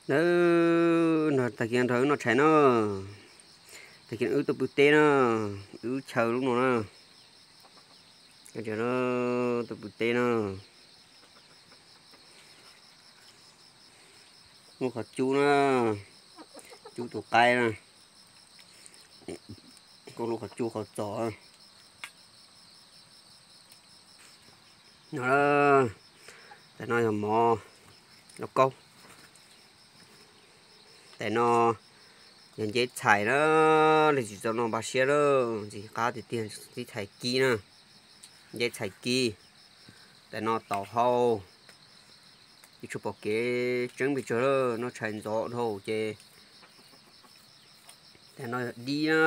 Nawb, tag kis nrog wb noj tshais na. Tag kis wb tuaj pw teb na, wb chaw lub no na. Tuaj pw teb na. Muaj qhov cub na, cub tus qaib na, koj lub qhov cub qhov txos. No, tais no yog mov lauj kaub. Tais no yog nceb txhais na, leej twg tsis tau noj npaj siab na, ntxim qab tiag tiag, nceb txhais kib na, nceb txhais kib. Tais no taum hau, ib tshua pom kev tseeb pes tsawg lawm, noj tshais ntxov dhau ces. Tais no yog dib na,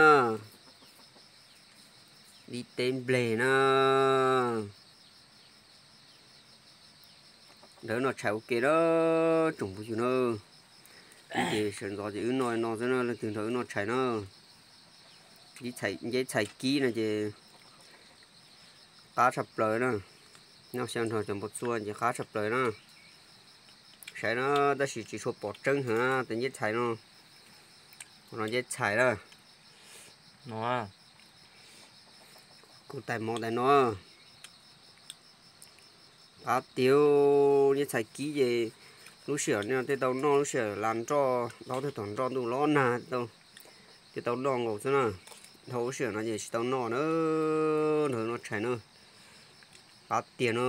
dib teb npleg na. Nrog wb noj tshais ua ke na, tsoom phooj ywg na. Wb ces sawv ntxov ces wb noj no xwb na, leej twg nrog wb noj tshais na. Nceb txhais kib no ces qab tshaj plaws na. Noj xyaw nrog cov npau txua ces qab tshaj plaws na. Saib na, tab sis tsis tshua pom tseeb heev na, tais nceb txhais no. Qhov no nceb txhais na. Kuv tais mov tais no. Qab tiag, nceb txhais kib ces lub sij hawm no tej tau noj, lub sij hawm las nroj, dhau tej thaum nroj ntuj los nag tej tau noj nkaus xwb na. Dhau lub sij hawm no ces tsis tau noj na, nrog wb noj tshais na. Qab tiag no.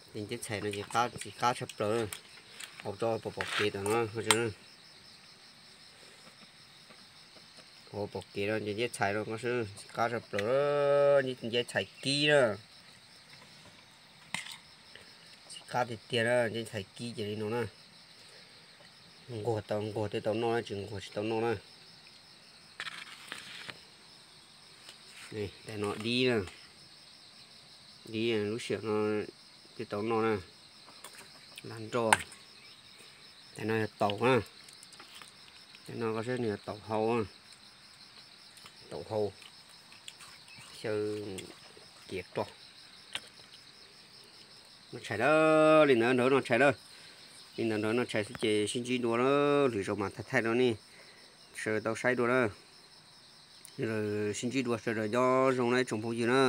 Ces nceb txhais no ces qab, tsis qab tshaj plaws. Hauv tso pom pom kev tom no. Hauv pom kev no ces nceb txhais no tsis qab tshaj plaws, nceb txhais kib na. Tsis qab tiag tiag na, nceb txhais kib ces li no na. Nquag tau nquag tej tau noj na, tsis nquag tsis tau noj na. Tais no dib na, dib lub sij hawm no tej tau noj na. Las nroj. Tais no yog taum na. Tais no koj saib nws yog taum hau, taum hau, xyaw kiav roj. Noj tshais na, li ntawd nrog wb noj tshais na. Li ntawd nrog wb noj tshais xwb ces sib ntsib dua na, lwm zaus mam thaij thaij rau nej sawv daws tau saib dua na. Sib ntsib dua, sawv daws nyob zoo na ib tsoom phooj ywg na.